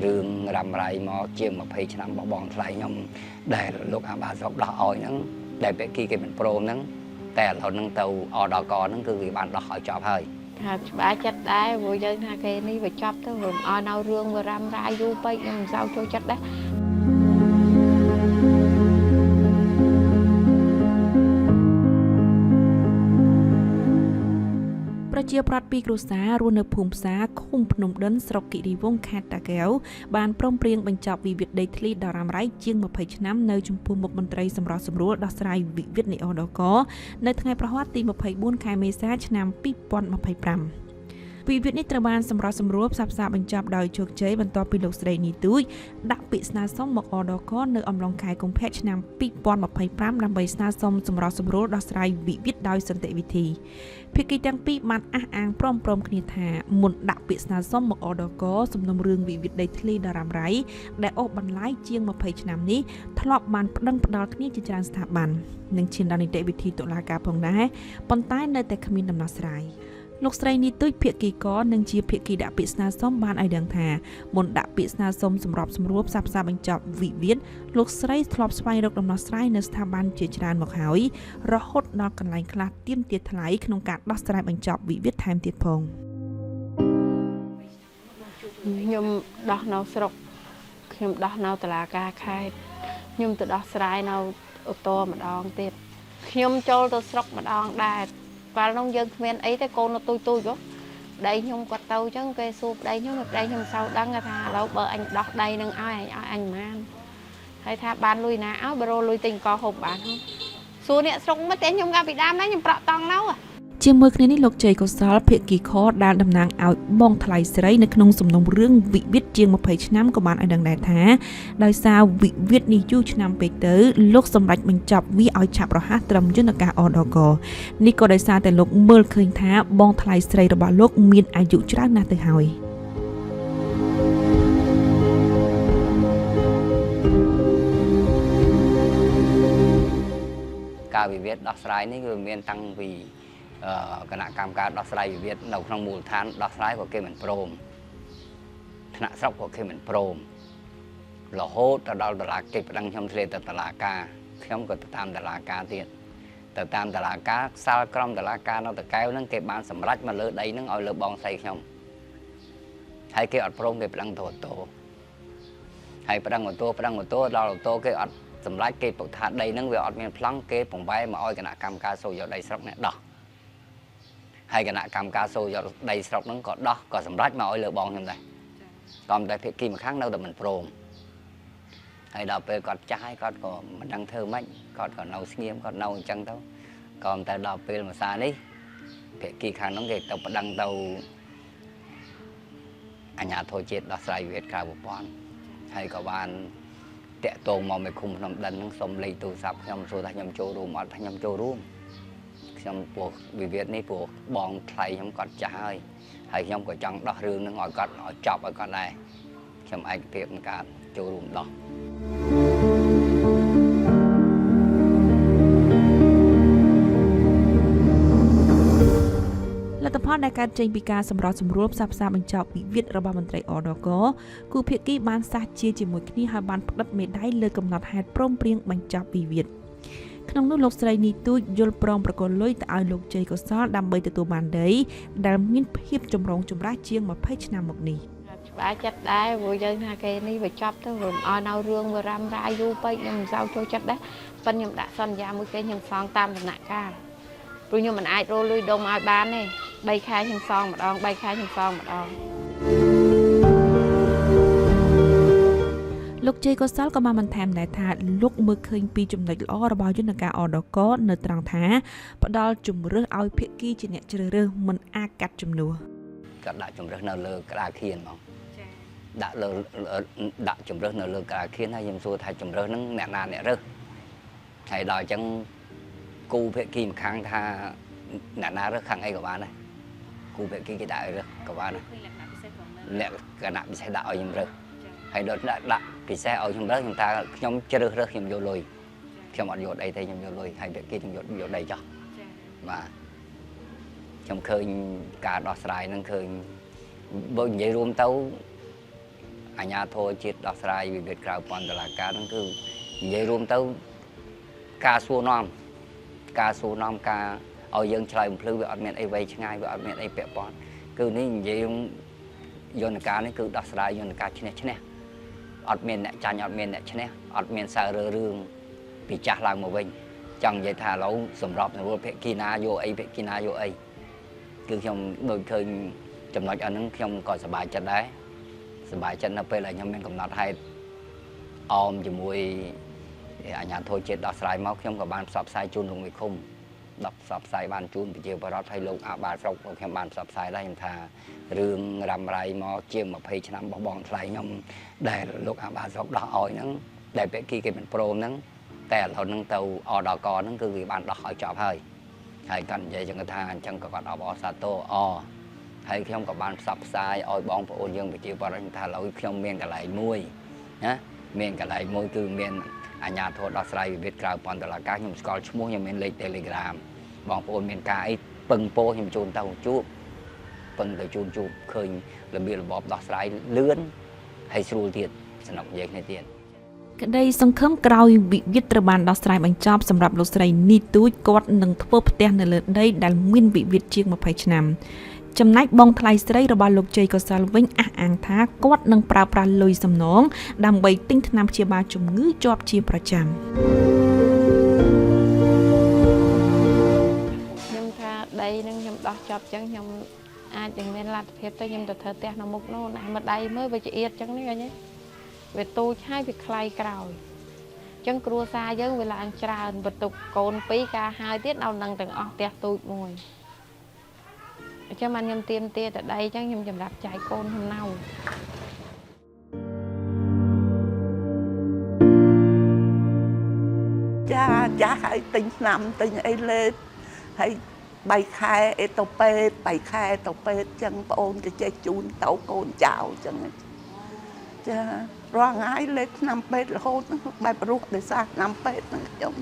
រឿងរ៉ាំរ៉ៃមកជាង20ឆ្នាំរបស់បងថ្លៃខ្ញុំដែលលោកអាបាស្រុកដោះឲ្យហ្នឹងដែលភាគីគេមិនព្រមហ្នឹងតែឥឡូវហ្នឹងទៅអដកហ្នឹងគឺវាបានដោះឲ្យចប់ហើយ ថាច្បាស់ចិត្តដែរព្រោះយើងថាគេនេះវាចប់ទៅវាមិនឲ្យនៅរឿងវារ៉ាំរ៉ៃយូរពេកខ្ញុំមិនសូវចូលចិត្តដែរ ប្រជាប្រដ្ឋពីរគ្រួសាររស់នៅភូមិផ្សារឃុំភ្នំដិនស្រុកគិរីវង្សខេត្តតាកែវបានព្រមព្រៀងបញ្ចប់វិវាទដីធ្លីដ៏រ៉ាំរ៉ៃជាង20ឆ្នាំនៅចំពោះមុខមន្ត្រីសម្របសម្រួលដោះស្រាយវិវាទនៃអដកនៅថ្ងៃប្រហ័សទី24ខែមេសាឆ្នាំ2025វិវាទនេះត្រូវបានសម្របសម្រួលផ្សះផ្សាបញ្ចប់ដោយជោគជ័យបន្ទាប់ពីលោកស្រីនីទូចដាក់ពាក្យស្នើសុំមកអដកនៅអំឡុងខែកុម្ភៈឆ្នាំ2025ដើម្បីស្នើសុំសម្របសម្រួលដោះស្រាយវិវាទដោយសន្តិវិធីភាគីទាំងពីរបានអះអាងព្រមៗគ្នាថាមុនដាក់ពាក្យស្នើសុំមកអដកសំណុំរឿងវិវាទដីធ្លីដ៏រ៉ាំរ៉ៃដែលអូសបន្លាយជាង20ឆ្នាំនេះធ្លាប់បានប្តឹងផ្តល់គ្នាជាច្រើនស្ថាប័ននិងឈានដល់នីតិវិធីតុលាការផងដែរប៉ុន្តែនៅតែគ្មានដំណោះស្រាយលោកស្រីនីទូចភាគីកនិងជាភាគីដាក់ពាក្យស្នើសុំបានឲ្យដឹងថាមុនដាក់ពាក្យស្នើសុំសម្របសម្រួលផ្សះផ្សាបញ្ចប់វិវាទលោកស្រីធ្លាប់ស្វែងរកដំណោះស្រាយនៅស្ថាប័នជាច្រើនមកហើយរហូតដល់កន្លែងខ្លះទាមទារថ្លៃក្នុងការដោះស្រាយបញ្ចប់វិវាទថែមទៀតផង ខ្ញុំដោះនៅស្រុកខ្ញុំដោះនៅតុលាការខេត្តខ្ញុំទៅដោះស្រាយនៅអូតូម្ដងទៀតខ្ញុំចូលទៅស្រុកម្ដងដែរកាលនោះយើងគ្មានអីទេកូននៅទូចទូចហ៎ប្តីខ្ញុំគាត់ទៅអញ្ចឹងគេសួរប្តីខ្ញុំប្តីខ្ញុំសៅដឹងថាឥឡូវបើអញដោះដីនឹងឲ្យអញឲ្យអញប៉ុន្មានហើយថាបានលុយណាឲ្យបើរលុយទិញកហូបបានហ៎សួរអ្នកស្រុកមកតែខ្ញុំកាលពីដើមណាខ្ញុំប្រក់តង់នៅ ជាមួយគ្នានេះលោកជ័យកុសលភាគីខដែលតំណាងឲ្យបងថ្លៃស្រីនៅក្នុងសំណុំរឿងវិវាទជាង20ឆ្នាំក៏បានឲ្យដឹងដែរថាដោយសារវិវាទនេះយូរឆ្នាំពេកទៅលោកសម្រេចបញ្ចប់វាឲ្យឆាប់រហ័សត្រឹមយន្តការអដកនេះក៏ដោយសារតែលោកមើលឃើញថាបងថ្លៃស្រីរបស់លោកមានអាយុច្រើនណាស់ទៅហើយ ការវិវាទដោះស្រាយនេះគឺមានតាំងពីគណៈកម្មការដោះស្រាយវិវាទនៅក្នុងមូលដ្ឋានដោះស្រាយក៏គេមិនព្រមថ្នាក់ស្រុកក៏គេមិនព្រមរហូតទៅដល់តុលាគេប្តឹងខ្ញុំធ្លាទៅតុលាការខ្ញុំក៏ទៅតាមតុលាការទៀតទៅតាមតុលាការសាលក្រមតុលាការនៅតកែវហ្នឹងគេបានសម្រេចមកលើដីហ្នឹងឲ្យលើបងស្រីខ្ញុំហើយគេអត់ព្រមគេប្តឹងទៅអូតូហើយប្តឹងអូតូប្តឹងអូតូដល់អូតូគេអត់សម្រេចគេពុកថាដីហ្នឹងវាអត់មានប្លង់គេពង្វែមកឲ្យគណៈកម្មការសូយកដីស្រុកនេះដោះហើយគណៈកម្មការសូយកដីស្រុកហ្នឹងក៏ដោះក៏សម្រេចមកឲ្យលើបងខ្ញុំដែរក៏តែភាគីម្ខាងនៅតែមិនព្រមហើយដល់ពេលគាត់ចាស់ហើយគាត់ក៏មិនដឹងធ្វើម៉េចគាត់ក៏នៅស្ងៀមគាត់នៅអញ្ចឹងទៅក៏តែដល់ពេលមួយសារនេះភាគីខាងហ្នឹងគេទៅប្តឹងទៅអាជ្ញាធរជាតិដោះស្រាយវិវាទក្រៅប្រព័ន្ធហើយក៏បានតាក់ទងមកមេឃុំភ្នំដិនហ្នឹងសុំលេខទូរស័ព្ទខ្ញុំសួរថាខ្ញុំចូលរួមអត់ថាខ្ញុំចូលរួមខ្ញុំពោះវិវាទនេះព្រោះបងថ្លៃខ្ញុំគាត់ចាស់ហើយហើយខ្ញុំក៏ចង់ដោះរឿងហ្នឹងឲ្យគាត់ឲ្យចប់ឲ្យគាត់ដែរខ្ញុំឯកភាពក្នុងការចូលរួមដោះ លទ្ធផលដែលកើតចេញពីការសម្របសម្រួលផ្សះផ្សាបញ្ចប់វិវាទរបស់មន្ត្រីអដកគូភាគីបានសះជាជាមួយគ្នាហើយបានផ្តិតមេដៃលើកំណត់ហេតុព្រមព្រៀងបញ្ចប់វិវាទក្នុងនោះលោកស្រីនីទូចយល់ព្រមប្រគល់លុយទៅឲ្យលោកជ័យកុសលដើម្បីទទួលបានដីដែលមានភាពចម្រូងចម្រាសជាង20ឆ្នាំមកនេះ ច្បាស់ចិត្តដែរព្រោះយើងថាគេនេះវាចប់ទៅវាមិនឲ្យនៅរឿងវារ៉ាំរ៉ៃយូរពេកខ្ញុំមិនសូវចូលចិត្តដែរប៉ុន្តែខ្ញុំដាក់សន្យាមួយគេខ្ញុំសងតាមដំណាក់កាលព្រោះខ្ញុំមិនអាចរលុយដុំឲ្យបានទេ3ខែខ្ញុំសងម្ដង3ខែខ្ញុំសងម្ដង លោកជ័យកុសលក៏បានបន្ថែមដែរថាលោកមើលឃើញពីចំណុចល្អរបស់យន្តការអដកនៅត្រង់ថាផ្ដល់ជំរើសឲ្យភាគីជាអ្នកជ្រើសរើសមិនអាចកាត់ជំនួស គាត់ដាក់ជំរើសនៅលើក្តារខៀនហ្មងដាក់លើដាក់ជំរើសនៅលើក្តារខៀនហើយខ្ញុំសួរថាជំរើសហ្នឹងអ្នកណាអ្នករើសហើយដល់អញ្ចឹងគូភាគីម្ខាងថាអ្នកណារើសខាងអីក៏បានដែរគូភាគីគេដាក់ឲ្យរើសក៏បានដែរអ្នកគណៈពិសេសដាក់ឲ្យខ្ញុំរើសហើយដល់ដាក់ពិសេសឲ្យខ្ញុំរើសខ្ញុំថាខ្ញុំជ្រើសរើសខ្ញុំយកលុយខ្ញុំអត់យកដីទេខ្ញុំយកលុយហើយភាគីខ្ញុំយកដីចោះបាទខ្ញុំឃើញការដោះស្រាយហ្នឹងឃើញបើនិយាយរួមទៅ អាជ្ញាធរជាតិដោះស្រាយវិវាទក្រៅប្រព័ន្ធតុលាការហ្នឹងគឺនិយាយរួមទៅការសួរនាំការសួរនាំការឲ្យយើងឆ្លើយបំភ្លឺវាអត់មានអីវែងឆ្ងាយវាអត់មានអីពាក់ព័ន្ធគឺនេះនិយាយយន្តការនេះគឺដោះស្រាយយន្តការឈ្នះឈ្នះអត់មានអ្នកចាញ់អត់មានអ្នកឈ្នះអត់មានសើរើរឿងពីចាស់ឡើងមកវិញចង់និយាយថាឥឡូវសម្របសម្រួលភាគីណាយកអីភាគីណាយកអីគឺខ្ញុំដូចឃើញចំណុចអាហ្នឹងខ្ញុំក៏សប្បាយចិត្តដែរសប្បាយចិត្តនៅពេលដែលខ្ញុំមានកំណត់ហេតុអមជាមួយអាជ្ញាធរជាតិដោះស្រាយមកខ្ញុំក៏បានផ្សព្វផ្សាយជូនលោកមេឃុំដល់ផ្សព្វផ្សាយបានជូនប្រជាពលរដ្ឋហើយលោកអាបាលស្រុកក៏ខ្ញុំបានផ្សព្វផ្សាយដែរខ្ញុំថារឿងរ៉ាំរ៉ៃមកជាង20ឆ្នាំបោះបង់ថ្លៃខ្ញុំដែលលោកអាបាលស្រុកដោះឲ្យហ្នឹងដែលភាគីគេមិនព្រមហ្នឹងតែឥឡូវហ្នឹងទៅអដកហ្នឹងគឺគេបានដោះឲ្យចប់ហើយហើយគាត់និយាយចឹងថាអញ្ចឹងក៏គាត់អបអរសាទរអហើយខ្ញុំក៏បានផ្សព្វផ្សាយឲ្យបងប្អូនយើងប្រជាពលរដ្ឋថាឥឡូវខ្ញុំមានកន្លែងមួយណាមានកន្លែងមួយគឺមានអាជ្ញាធរដោះស្រាយវិវាទក្រៅប្រព័ន្ធតុលាការខ្ញុំស្គាល់ឈ្មោះខ្ញុំមានលេខ Telegram បងប្អូនមានការអីពឹងពោខ្ញុំជូនទៅជួបពឹងទៅជូនជួបឃើញរបៀបរបបដោះស្រាយលឿនហើយស្រួលទៀតសំណុកនិយាយគ្នាទៀត ក្តីសង្ឃឹមក្រោយវិវាទត្រូវបានដោះស្រាយបញ្ចប់សម្រាប់លោកស្រីនីទូចគាត់នឹងធ្វើផ្ទះនៅលើដីដែលមានវិវាទជាង20ឆ្នាំចំណែកបងថ្លៃស្រីរបស់លោកជ័យកុសលវិញអះអាងថាគាត់នឹងប្រើប្រាស់លុយសំណងដើម្បីទិញថ្នាំព្យាបាលជំងឺជាប់ជាប្រចាំ ខ្ញុំថាដីនឹងខ្ញុំដោះចប់អញ្ចឹងខ្ញុំអាចនឹងមានលទ្ធភាពទៅខ្ញុំទៅធ្វើផ្ទះនៅមុខនោះណាមកដៃមើលវាចៀតអញ្ចឹងនេះឃើញទេវាទូចហើយវាខ្លៃក្រោយអញ្ចឹងគ្រួសារយើងវាឡើងច្រើនបន្ទុកកូនពីរការហើយទៀតនៅនឹងទាំងអស់ផ្ទះទូចមួយអញ្ចឹងបានខ្ញុំទៀមទាតែដីអញ្ចឹងខ្ញុំសម្រាប់ចាយកូនខ្ញុំនៅ ចាចាស់ហើយទិញឆ្នាំទិញអីលេបហើយបីខែអេតូពេតបីខែតូពេតចឹងប្អូនគេចេះជូនទៅកូនចៅចឹងចារាល់ថ្ងៃលេបឆ្នាំពេទ្យរហូតបែបរស់ដោយសារឆ្នាំពេទ្យហ្នឹងខ្ញុំ